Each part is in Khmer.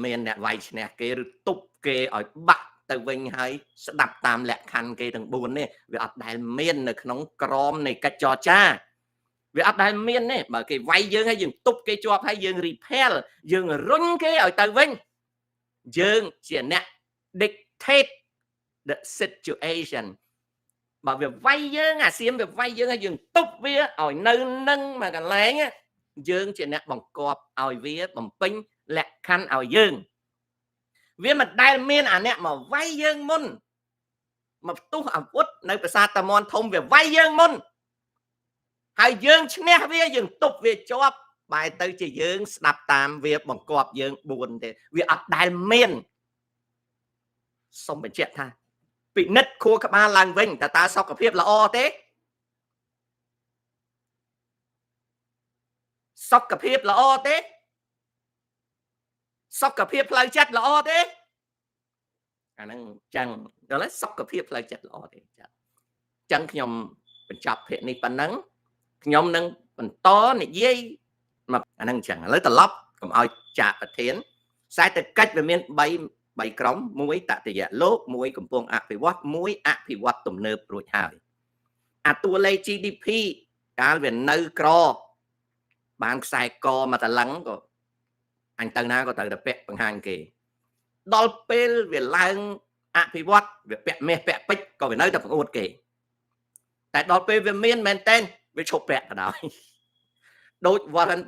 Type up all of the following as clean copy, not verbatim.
មានអ្នកវាយឈ្នះគេឬទប់គេឲ្យបាក់ទៅវិញហើយស្ដាប់តាមលក្ខខណ្ឌគេទាំង4នេះវាអត់ដែលមាននៅក្នុងក្រមនៃកិច្ចចរចាវាអត់ដែលមានទេបើគេវាយយើងហើយយើងទប់គេជាប់ហើយយើង repel យើងរុញគេឲ្យទៅវិញយើងជាអ្នក dictate the situation បើវាវាយយើងអាសៀមវាវាយយើងហើយយើងទប់វាឲ្យនៅនឹងមួយកន្លែងយើងជាអ្នកបង្គាប់ឲ្យវាបំពេញលក្ខខណ្ឌឲ្យយើងវាមិនដែលមានអាអ្នកមកវាយយើងមុនមកផ្ទុះអាវុធនៅប្រាសាទតាមាន់ធំវាវាយយើងមុនហើយយើងឈ្នះវាយើងទប់វាជាប់បែរទៅជាយើងស្ដាប់តាមវាបង្គាប់យើង4ទេវាអត់ដែលមានសូមបញ្ជាក់ថាពិនិត្យខួរក្បាលឡើងវិញតើតើសុខភាពល្អទេសុខភាពល្អទេសុខភាពផ្លូវចិត្តល្អទេអាហ្នឹងចឹងដល់សុខភាពផ្លូវចិត្តល្អទេចឹងចឹងខ្ញុំបញ្ចប់ភាគនេះប៉ុណ្ណឹងខ្ញុំនឹងបន្តនិយាយមកអាហ្នឹងចឹងឥឡូវត្រឡប់កុំឲ្យចាកប្រធានសេដ្ឋកិច្ចវាមាន3ក្រុមមួយតតិយៈលោកមួយកំពុងអភិវឌ្ឍមួយអភិវឌ្ឍទំនើបរួចហើយអាតួលេខ GDP កាលវានៅក្របានខ្សែកមកតឡឹងក៏អញទៅណាក៏ត្រូវតែពាក់បង្ហាញគេដល់ពេលវាឡើងអភិវឌ្ឍវាពាក់មាសពាក់ពេជ្រក៏វានៅតែបង្អួតគេតែដល់ពេលវាមានមែនតែនវាឈប់ពាក់ក៏ដោយដូច Warren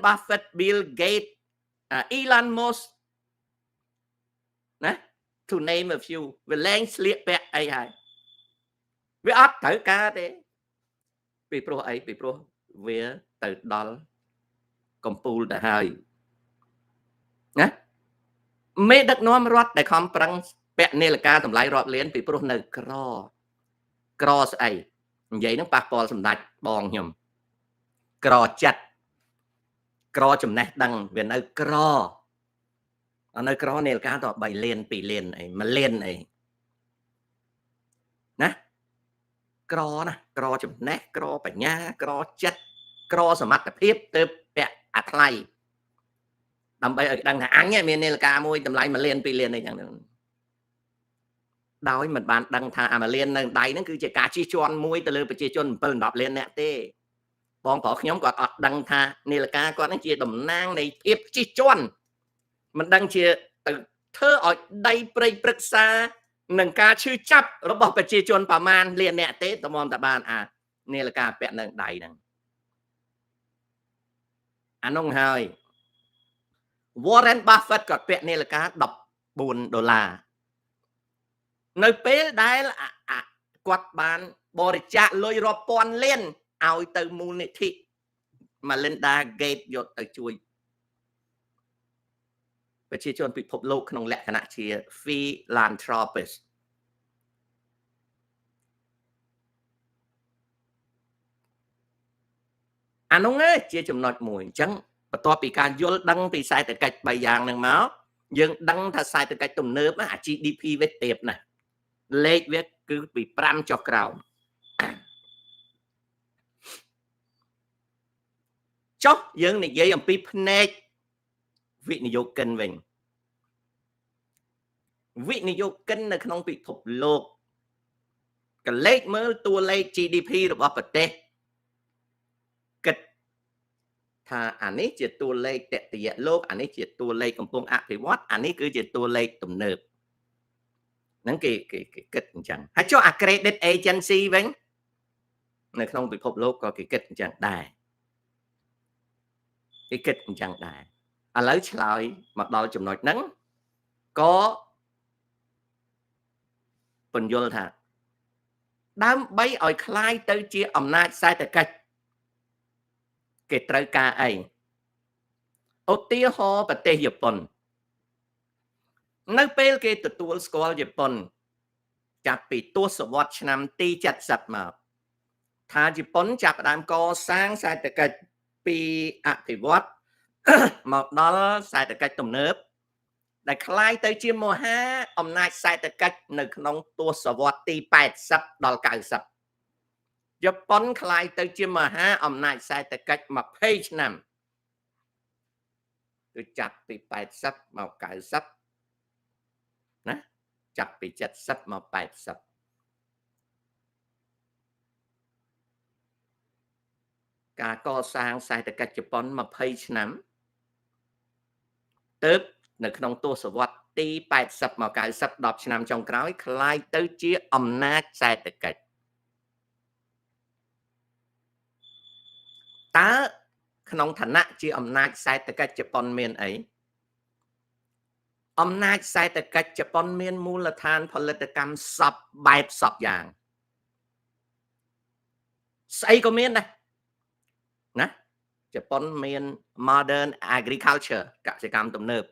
Buffett Bill Gates Elon Musk ណា to name a few វាលែងស្លៀកពាក់អីហើយវាអត់ត្រូវការទេពីព្រោះអីពីព្រោះវាទៅដល់កំពូលទៅហើយណាមេដឹកនាំរដ្ឋដែលខំប្រឹងពាក់នាឡិកាតម្លៃរាប់លានពីព្រោះនៅក្រក្រស្អីនិយាយនឹងប៉ះពាល់សម្ដេចបងខ្ញុំក្រចិត្តក្រចំណេះដឹងវានៅក្រនៅក្រនាឡិកាត3លាន2លានអី1លានអីណាក្រណាក្រចំណេះក្របញ្ញាក្រចិត្តក្រសមត្ថភាពទៅពាក់អាថ្លៃដើម្បីឲ្យដឹងថាអញមាននាឡិកាមួយតម្លៃ1លាន2លានអីចឹងដោយមិនបានដឹងថាអា1លាននៅដៃហ្នឹងគឺជាការជិះជាន់មួយទៅលើប្រជាជន7 10លានអ្នកទេបងប្រុសខ្ញុំគាត់អត់ដឹងថានាឡិកាគាត់ហ្នឹងជាតំណាងនៃភាពជិះជាន់មិនដឹងជាទៅធ្វើឲ្យដីព្រៃព្រឹក្សានឹងការឈឺចាប់របស់ប្រជាជនប្រមាណលានអ្នកទេតម្រាំតែបានអានាឡិកាពាក់នៅដៃហ្នឹងអានោះហើយ Warren Buffett គាត់ពាក់នាឡិកា14ដុល្លារនៅពេលដែលគាត់បានបរិច្ចាគលុយរាប់ពាន់លានឲ្យទៅមូលនិធិ Melinda Gates យកទៅជួយប្រជាជនពិភពលោកក្នុងលក្ខណៈជា philanthropist អានោះឯងជាចំណុចមួយអញ្ចឹងបន្ទាប់ពីការយល់ដឹងពីសេដ្ឋកិច្ច3យ៉ាងហ្នឹងមកយើងដឹងថាសេដ្ឋកិច្ចទំនើបអា GDP វាទាបណាស់លេខវាគឺពី5ចុះក្រោមចុះយើងនិយាយអំពីភ្នែកវិនិយោគិនវិញវិនិយោគិននៅក្នុងពិភពលោកកលេចមើលតួលេខ GDP របស់ប្រទេសគិតថាអានេះជាតួលេខតតិយៈលោកអានេះជាតួលេខកំពុងអភិវឌ្ឍអានេះគឺជាតួលេខទំនើបហ្នឹងគេគេគេគិតអញ្ចឹងហើយចុះអា credit agency វិញនៅក្នុងពិភពលោកក៏គេគិតអញ្ចឹងដែរគេគិតអញ្ចឹងដែរឥឡូវឆ្លើយមកដល់ចំណុចហ្នឹងក៏ពន្យល់ថាដើម្បីឲ្យคล้ายទៅជាអំណាចសេដ្ឋកិច្ចគេត្រូវការអីឧទាហរណ៍ប្រទេសជប៉ុននៅពេលគេទទួលស្គាល់ជប៉ុនចាប់ពីទសវត្សរ៍ឆ្នាំទី70មកថាជប៉ុនចាប់ផ្ដើមកសាងសេដ្ឋកិច្ចពីអភិវឌ្ឍមកដល់សេដ្ឋកិច្ចទំនើបដែលคล้ายទៅជាមហាអំណាចសេដ្ឋកិច្ចនៅក្នុងទសវត្សរ៍ទី80ដល់90ជប៉ុនคล้ายទៅជាមហាអំណាចសេដ្ឋកិច្ច20ឆ្នាំ គឺចាប់ពី80មក90ណាចាប់ពី70មក80ការកសាងសេដ្ឋកិច្ចជប៉ុន20ឆ្នាំទើបនៅក្នុងទសវត្សរ៍ទី80មក90 10ឆ្នាំចុងក្រោយក្លាយទៅជាអំណាចសេដ្ឋកិច្ចតើក្នុងឋានៈជាអំណាចសេដ្ឋកិច្ចជប៉ុនមានអីអំណាចសេដ្ឋកិច្ចជប៉ុនមានមូលដ្ឋានផលិតកម្មសពបែបសពយ៉ាងស្អីក៏មានដែរណាជប៉ុនមាន modern agriculture កសិកម្មទំនើប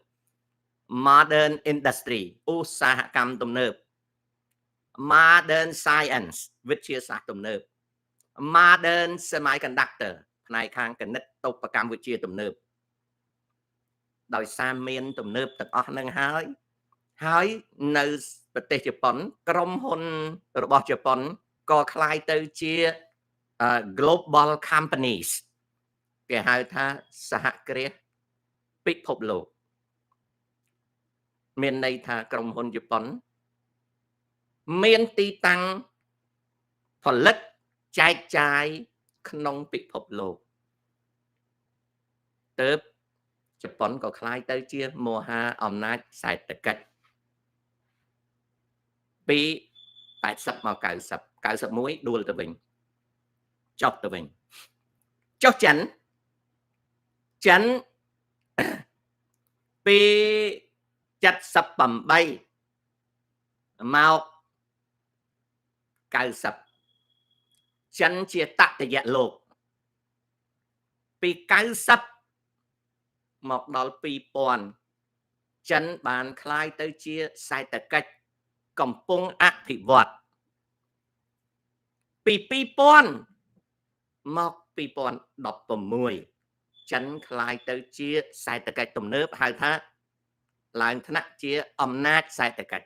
modern industry ឧស្សាហកម្មទំនើប modern science វិទ្យាសាស្ត្រទំនើប modern semiconductor ផ្នែកខាងគណិតតូបកម្មវិទ្យាទំនើបដោយសារមានទំនើបទាំងអស់នឹងហើយហើយនៅប្រទេសជប៉ុនក្រុមហ៊ុនរបស់ជប៉ុនក៏ក្លាយទៅជា global companies គេហៅថាសហគ្រាសពិភពលោកមានន័យថាក្រុមហ៊ុនជប៉ុនមានទីតាំងផលិតចែកចាយក្នុងពិភពលោកទើបជប៉ុនក៏ក្លាយទៅជាមហាអំណាចសេដ្ឋកិច្ចពី80មក90 91ដួលទៅវិញចុះទៅវិញចុះចិនចិនពី78មក90ចិនជាតតយៈលោកពី90មកដល់2000ចិនបានក្លាយទៅជាសេដ្ឋកិច្ចកំពុងអភិវឌ្ឍពី2000មក2016ចិនក្លាយទៅជាសេដ្ឋកិច្ចទំនើបហៅថាឡើងថ្នាក់ជាអំណាចសេដ្ឋកិច្ច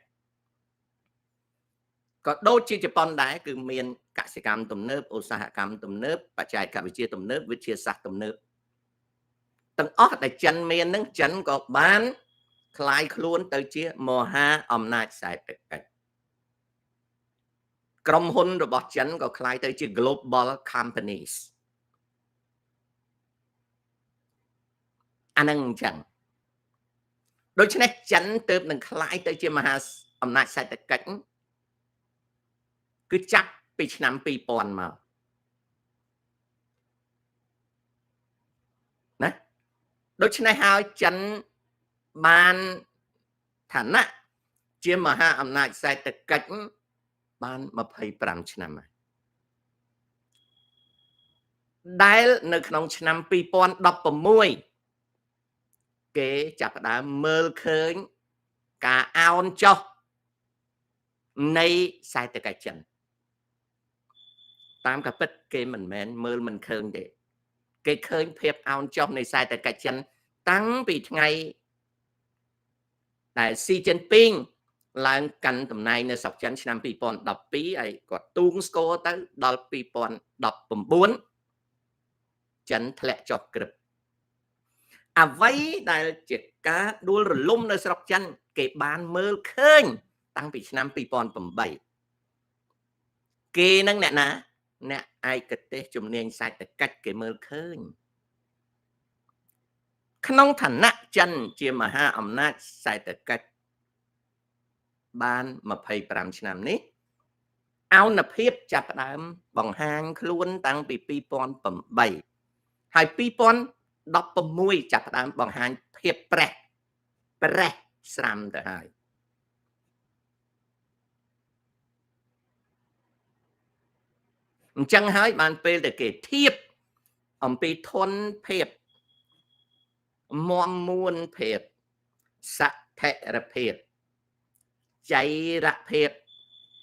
ក៏ដូចជាជប៉ុនដែរគឺមានកសិកម្មទំនើបឧស្សាហកម្មទំនើបបច្ចេកវិទ្យាទំនើបវិទ្យាសាស្ត្រទំនើបទាំងអស់ដែលចិនមាននឹងចិនក៏បានក្លាយខ្លួនទៅជាមហាអំណាចសេដ្ឋកិច្ចក្រុមហ៊ុនរបស់ចិនក៏ក្លាយទៅជា global companies អានឹងអញ្ចឹងដូច្នេះចិនទើបនឹងក្លាយទៅជាមហាអំណាចសេដ្ឋកិច្ចគឺចាប់ពីឆ្នាំ2000មកណាដូច្នេះហើយចិនបានឋានៈជាមហាអំណាចសេដ្ឋកិច្ចបាន25ឆ្នាំហើយដែលនៅក្នុងឆ្នាំ2016គេចាប់ផ្ដើមមើលឃើញការអោនចុះនៃសេដ្ឋកិច្ចចិនតាមការពិតគេមិនមែនមើលមិនឃើញទេគេឃើញភាពអោនចុះនៃសេដ្ឋកិច្ចចិនតាំងពីថ្ងៃដែលស៊ីជីនពីងឡើងកាន់តំណែងនៅស្រុកចិនឆ្នាំ2012ហើយគាត់ទូងស្គរទៅដល់2019ចិនធ្លាក់ចុះក្រឹបអ្វីដែលជាការដួលរលំនៅស្រុកចិនគេបានមើលឃើញតាំងពីឆ្នាំ2008គេនឹងអ្នកណាអ្នកឯកទេសជំនាញសេដ្ឋកិច្ចគេមើលឃើញក្នុងឋានៈចិនជាមហាអំណាចសេដ្ឋកិច្ចបាន25ឆ្នាំនេះអោនភាពចាប់ផ្ដើមបង្ហាញខ្លួនតាំងពី2008ហើយ2016ចាប់ផ្ដើមបង្ហាញភាពប្រេះស្រាំទៅហើយអញ្ចឹងហើយបានពេលដែលគេធៀបអំពីធនភាពមមួនភាពសថិរភាពចៃរភាព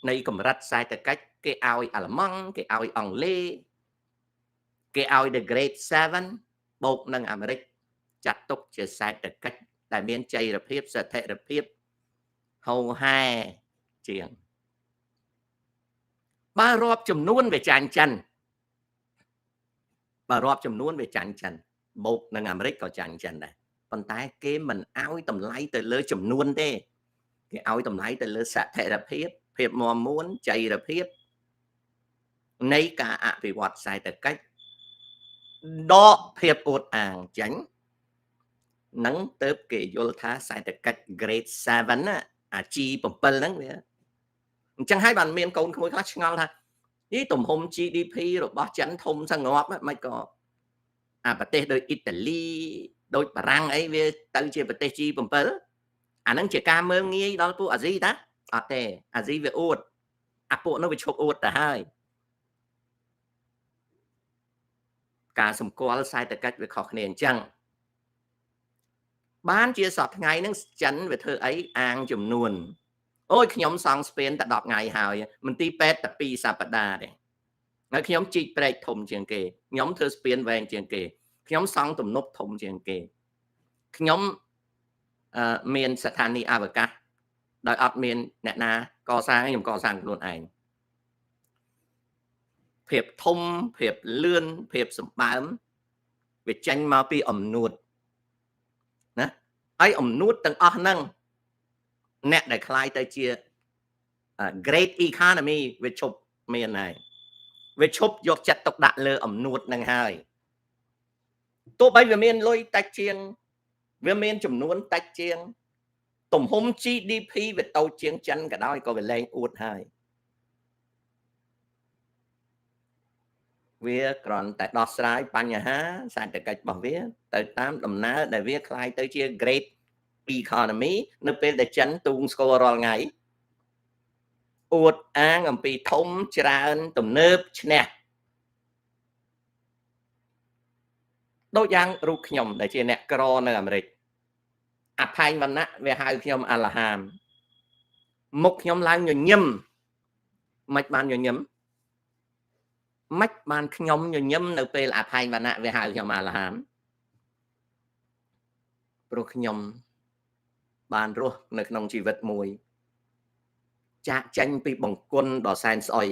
នៃកម្រិតសេដ្ឋកិច្ចគេឲ្យអាល្លឺម៉ង់គេឲ្យអង់គ្លេសគេឲ្យ The Great 7បូកនឹងអាមេរិកចាត់ទុកជាសេដ្ឋកិច្ចដែលមានចៃរភាពសថិរភាពហូហែជាងបើរាប់ចំនួនវាចាញ់ចិនបើរាប់ចំនួនវាចាញ់ចិនបូកនឹងអាមេរិកក៏ចាញ់ចិនដែរ ប៉ុន្តែគេមិនឲ្យតម្លៃទៅលើចំនួនទេគេឲ្យតម្លៃទៅលើស្ថិរភាពភាពមាំមួនចីរភាពនៃការអភិវឌ្ឍសេដ្ឋកិច្ចដកភាពអួតអាងចេញនឹងទៅគេយល់ថាសេដ្ឋកិច្ច grade 7ណាអា G7 ហ្នឹងវាអញ្ចឹងហើយបានមានកូនក្មួយខ្លះឆ្ងល់ថានេះទំហំ GDP របស់ចិនធំសងប់មិនក៏អាប្រទេសដូចអ៊ីតាលីដូចបារាំងអីវាទៅជាប្រទេស G7 អាហ្នឹងជាការមើលងាយដល់ពួកអាស៊ីតាអត់ទេអាស៊ីវាអួតអាពួកនោះវាឈប់អួតទៅហើយការសម្គាល់សេដ្ឋកិច្ចវាខុសគ្នាអញ្ចឹងបានជាសប្តាហ៍ថ្ងៃហ្នឹងចិនវាធ្វើអីអាងចំនួនអូយខ្ញុំសង់ស្ពានតែ10ថ្ងៃហើយមន្ទីរពេទ្យតែ2សប្តាហ៍ទេហើយខ្ញុំជីកព្រែកធំជាងគេខ្ញុំធ្វើស្ពានវែងជាងគេខ្ញុំសង់ទំនប់ធំជាងគេខ្ញុំមានស្ថានីយ៍អវកាសដោយអត់មានអ្នកណាកសាងខ្ញុំកសាងខ្លួនឯងភាពធំភាពលឿនភាពសម្បើមវាចេញមកពីអំនួតណាហើយអំនួតទាំងអស់ហ្នឹងអ្នកដែលក្លាយទៅជា great economy វាឈប់មានហើយវាឈប់យកចិត្តទុកដាក់លើអំនួតនឹងហើយទោះបីវាមានលុយតិចជាងវាមានចំនួនតិចជាងទំហំ GDP វាតូចជាងចិនក៏ដោយក៏វាលែងអួតហើយវាគ្រាន់តែដោះស្រាយបញ្ហាសេដ្ឋកិច្ចរបស់វាទៅតាមដំណើរដែលវាក្លាយទៅជា great economy នៅពេលដែលចិនទូងស្គាល់រាល់ថ្ងៃអួតអាងអំពីធំច្រើនទំនើបឈ្នះដូចយ៉ាងរូបខ្ញុំដែលជាអ្នកក្រនៅអាមេរិកអផែងវណ្ណៈវាហៅខ្ញុំអាឡាហាមមុខខ្ញុំឡើងញញឹមមិនបានញញឹមមិនបានខ្ញុំញញឹមនៅពេលអផែងវណ្ណៈវាហៅខ្ញុំអាឡាហាមព្រោះខ្ញុំបានរស់នៅក្នុងជីវិតមួយចាកចេញពីបង្គន់ដ៏សែនស្អុយ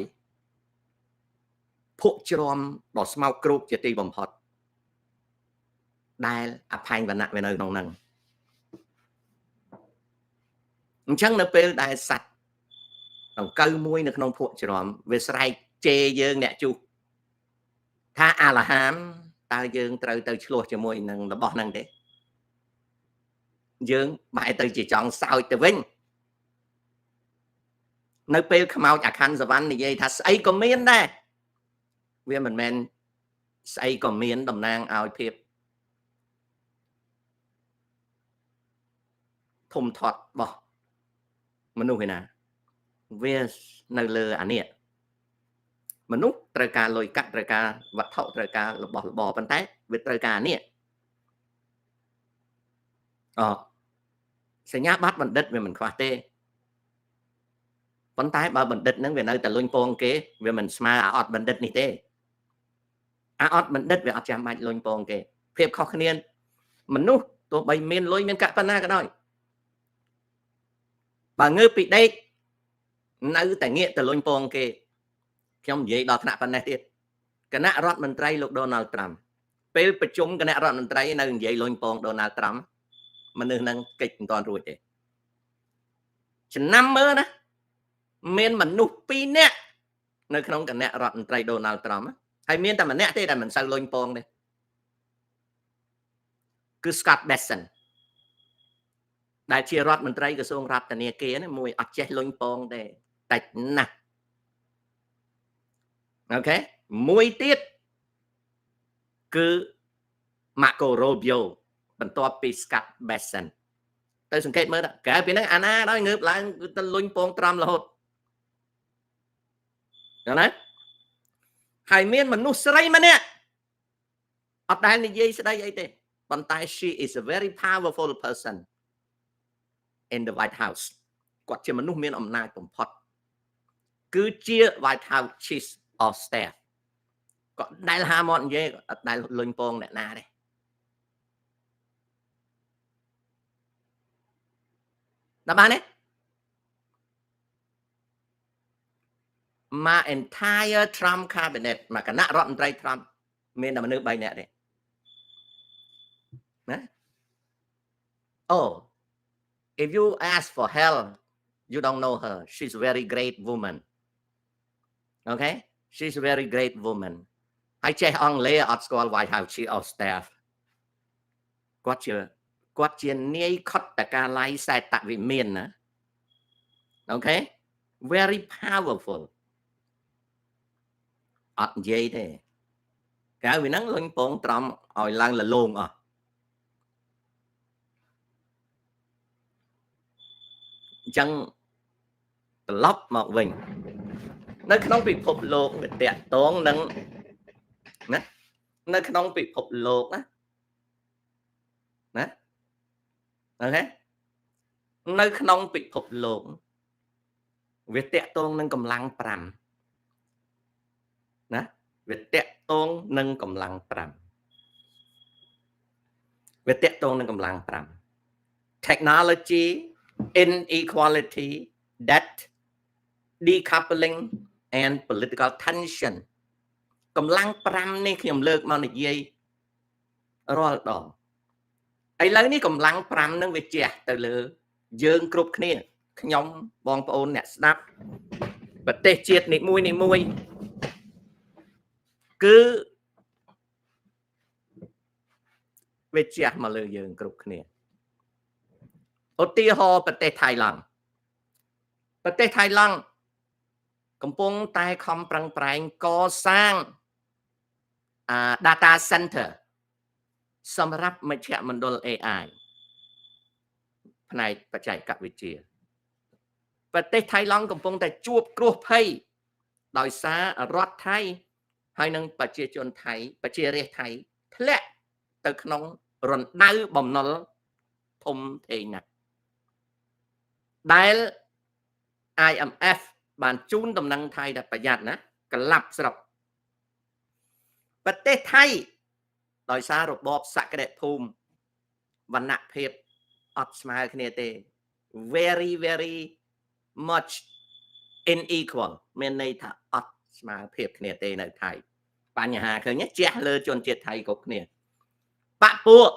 ភក់ជ្រាំដ៏ស្មោកគ្រោកជាទីបំផុតដែលអផែងវណ្ណៈវានៅក្នុងហ្នឹងអញ្ចឹងនៅពេលដែលសត្វដង្កូវមួយនៅក្នុងភក់ជ្រាំវាស្រែកជេរយើងអ្នកជុះថាអាឡាហាមតើយើងត្រូវទៅឆ្លោះជាមួយនឹងរបស់ហ្នឹងទេយើងបែរទៅជាចង់សោចទៅវិញនៅពេលខ្មោចអាខណ្ឌសវណ្ណនិយាយថាស្អីក៏មានដែរវាមិនមែនស្អីក៏មានតំណាងឲ្យភាពធំធាត់របស់មនុស្សឯណាវានៅលើអានេះមនុស្សត្រូវការលុយកាក់ត្រូវការវត្ថុត្រូវការរបស់របរប៉ុន្តែវាត្រូវការអានេះអសញ្ញាបត្របណ្ឌិតវាមិនខ្វះទេប៉ុន្តែបើបណ្ឌិតហ្នឹងវានៅតែលុញពងគេវាមិនស្មើអាអត់បណ្ឌិតនេះទេអាអត់បណ្ឌិតវាអត់ចាំបាច់លុញពងគេភាពខុសគ្នាមនុស្សទោះបីមានលុយមានកាក់ប៉ុណ្ណាក៏ដោយបើងើបពីដេកនៅតែងាកទៅលុញពងគេខ្ញុំនិយាយដល់ថ្នាក់ប៉ុណ្ណេះទៀតគណៈរដ្ឋមន្ត្រីលោកដូណាល់ត្រាំពេលប្រជុំគណៈរដ្ឋមន្ត្រីនៅនិយាយលុញពងដូណាល់ត្រាំមនុស្សនឹងកិច្ចមិនទាន់រួចទេចំណាំមើលណាមានមនុស្ស2នាក់នៅក្នុងគណៈរដ្ឋមន្ត្រីដូណាល់ត្រាំហើយមានតែម្នាក់ទេដែលមិនសូវលុញពងទេគឺ Scott Bessent ដែលជារដ្ឋមន្ត្រីក្រសួងរដ្ឋាភិបាលនេះមួយអត់ចេះលុញពងទេតិចណាស់អូខេមួយទៀតគឺ Marco Rubio បន្ទាប់ពី Scott Bessent ទៅសង្កេតមើលក្រៅពីហ្នឹងអាណាដល់ងើបឡើងគឺទៅលុញពងត្រាំរហូតណាហើយមានមនុស្សស្រីម្នាក់អត់ដែលនិយាយស្ដីអីទេប៉ុន្តែ she is a very powerful person in the White House គាត់ជាមនុស្សមានអំណាចបំផុតគឺជា White House Chief of Staff គាត់ដែលហាមាត់និយាយអត់ដែលលុញពងអ្នកណាទេដល់បានទេមក entire Trump cabinet មកគណៈរដ្ឋមន្ត្រី Trump មានតែមនុស្ស3នាក់ទេណា Oh, if you ask for help, you don't know her. She's a very great woman. Okay, she's a very great woman. ហើយចេះអង់គ្លេសអត់ស្គាល់ White House Chief of Staff គាត់ជានាយខុទ្ទកាល័យសេតវិមានណា okay, very powerful. អត់និយាយទេក្រៅពីហ្នឹងលុញពងត្រំឲ្យឡើងលលងអស់អញ្ចឹងត្រឡប់មកវិញនៅក្នុងពិភពលោកវាតាក់ទងនឹងណានៅក្នុងពិភពលោកណាណា okay នៅក្នុងពិភពលោកវាតាក់ទងនឹងកម្លាំង5ណាវាតាក់ទងនឹងកម្លាំង5វាតាក់ទងនឹងកម្លាំង5 technology, inequality, debt, decoupling and political tension. កម្លាំង5នេះខ្ញុំលើកមកនិយាយរាល់ដងឥឡូវនេះកម្លាំង5នឹងវាជះទៅលើយើងគ្រប់គ្នាខ្ញុំបងប្អូនអ្នកស្ដាប់ប្រទេសជាតិនីមួយនីមួយគឺវាជះមកលើយើងគ្រប់គ្នាឧទាហរណ៍ប្រទេសថៃឡង់ប្រទេសថៃឡង់កំពុងតែខំប្រឹងប្រែងកសាងអា data center សម្រាប់មជ្ឈមណ្ឌល AI ផ្នែកបច្ចេកវិទ្យាប្រទេសថៃឡង់កំពុងតែជួបគ្រោះភ័យដោយសាររដ្ឋថៃហើយនិងប្រជាជនថៃប្រជារាស្ត្រថៃធ្លាក់ទៅក្នុងរណ្ដៅបំណុលធំធេងណាស់ដែល IMF បានជូនដំណឹងថៃថាប្រយ័ត្នណាក្លាប់ស្រុកប្រទេសថៃដោយសាររបបសក្តិភូមិវណ្ណភាពអត់ស្មើគ្នាទេ very very much unequal មានន័យថាអត់ស្មើភាពគ្នាទេនៅថៃបញ្ហាឃើញជះលើជនជាតិថៃគ្រប់គ្នាបពពួក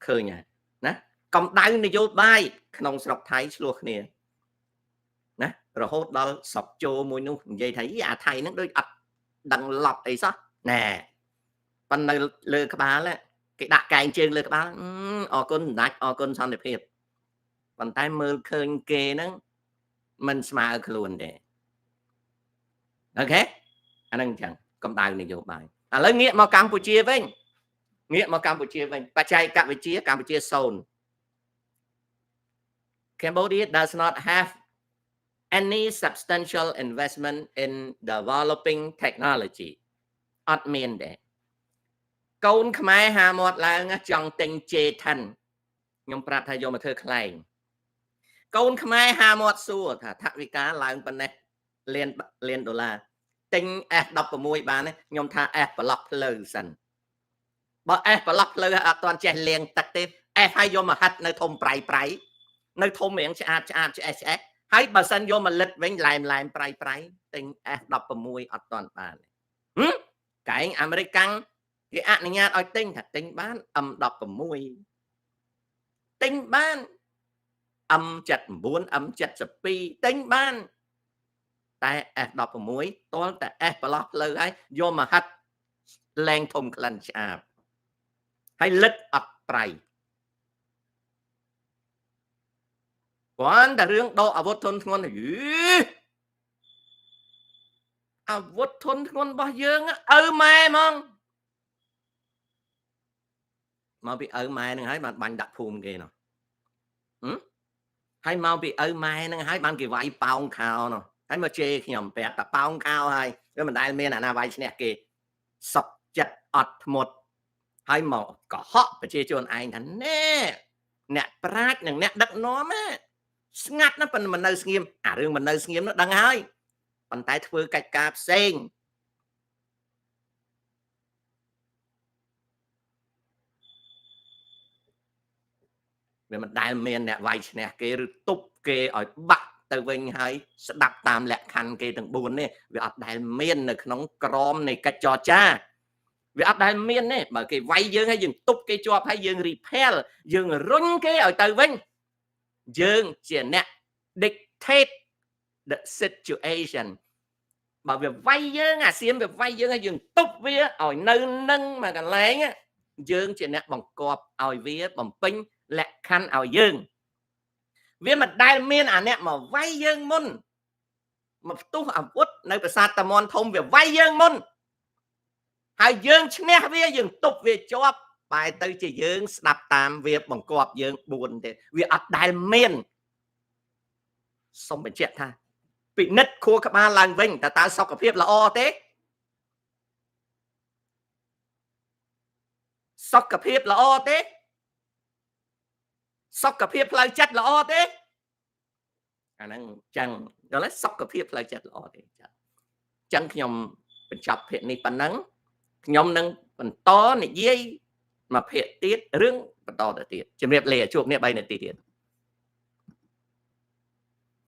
ឃើញហើយណាកម្ដៅនយោបាយក្នុងស្រុកថៃឆ្លោះគ្នាណារហូតដល់សពជោមួយនោះនិយាយថាអាថៃហ្នឹងដូចអត់ដឹងឡប់អីសោះណែប៉ុន្តែនៅលើក្បាលគេដាក់កែងជើងលើក្បាលអរគុណសម្ដេចអរគុណសន្តិភាពប៉ុន្តែមើលឃើញគេហ្នឹងមិនស្មើខ្លួនទេ okay អាហ្នឹងអញ្ចឹងកម្ដៅនយោបាយឥឡូវងាកមកកម្ពុជាវិញងាកមកកម្ពុជាវិញបច្ចេកវិទ្យាកម្ពុជាសូន្យ Cambodia does not have any substantial investment in developing technology. អត់មានទេកូនខ្មែរហាមាត់ឡើងចង់ទិញ J10 ខ្ញុំប្រាប់ថាយកមកធ្វើខ្លែងកូនខ្មែរហាមាត់សួរថាថវិកាឡើងប៉ុណ្ណេះលានលានដុល្លារទិញ F16 បានខ្ញុំថា F ប្រឡោះផ្លូវសិនបើ F ប្រឡោះផ្លូវអត់ទាន់ចេះលាងទឹកទេ F ឲ្យយកមកហាត់នៅធំប្រៃប្រៃនៅធំរៀងឆ្អាតឆ្អាតឆ្អេះឆ្អេះហើយបើសិនយកមកលិតវិញឡែមឡែមប្រៃប្រៃទិញ F16 អត់ទាន់បានហឹកែងអាមេរិកកាំងគេអនុញ្ញាតឲ្យទិញថាទិញបាន M16 ទិញបាន M79 M72 ទិញបានតែ F16 ទាល់តែ F ប្រឡោះផ្លូវហើយយកមកហាត់លែងធំក្លិនឆ្អាបហើយលិតអត់ប្រៃគ្រាន់តែរឿងដកអាវុធធុនធ្ងន់យីអាវុធធុនធ្ងន់របស់យើងឪម៉ែហ្មងមកពីឪម៉ែនឹងហើយបានបាញ់ដាក់ភូមិគេនោះហើយមកពីឪម៉ែនឹងហើយបានគេវាយប៉ោងខោនោះហើយមកជេរខ្ញុំប្រាប់តែប៉ោងខោហើយវាមិនដែលមានអាណាវាយឈ្នះគេសក់ចិត្តអត់ធ្មត់ហើយមកកុហកប្រជាជនឯងថាណែអ្នកប្រាជ្ញនិងអ្នកដឹកនាំណាស្ងាត់ណាស់ប៉ុន្តែមិននៅស្ងៀមអារឿងមិននៅស្ងៀមនោះដឹងហើយប៉ុន្តែធ្វើកិច្ចការផ្សេងវាមិនដែលមានអ្នកវាយឈ្នះគេឬទប់គេឲ្យបាក់ទៅវិញហើយស្ដាប់តាមលក្ខខណ្ឌគេទាំង4នេះវាអត់ដែលមាននៅក្នុងក្រមនៃកិច្ចចរចា វាអត់ដែលមានទេ។ បើគេវាយយើងហើយ យើងទប់គេជាប់ហើយ យើង repel យើងរុញគេឲ្យទៅវិញ យើងជាអ្នក dictate the situation។ បើវាវាយយើង អាសៀមវាវាយយើងហើយ យើងទប់វាឲ្យនៅនឹងមួយកន្លែង យើងជាអ្នកបង្គាប់ឲ្យវាបំពេញលក្ខខណ្ឌឲ្យយើង។ វាមិនដែលមានអាអ្នកមកវាយយើងមុន មកផ្ទុះអាវុធនៅប្រាសាទតាមន់ធំ វាវាយយើងមុនហើយ យើងឈ្នះវា យើងទប់វាជាប់ បែរទៅជាយើងស្ដាប់តាមវាបង្គាប់យើង4ទេ វាអត់ដែលមាន។ សូមបញ្ជាក់ថា ពិនិត្យខួរក្បាលឡើងវិញ តើសុខភាពល្អទេ? សុខភាពល្អទេ? សុខភាពផ្លូវចិត្តល្អទេ? អាហ្នឹងចឹងដល់សុខភាពផ្លូវចិត្តល្អទេ? ចឹងខ្ញុំបញ្ចប់ភាគនេះប៉ុណ្ណឹង ខ្ញុំនឹងបន្តនិយាយមួយភាគទៀត រឿងបន្តទៅទៀត។ ជំរាបលា ជួបគ្នា3នាទីទៀត។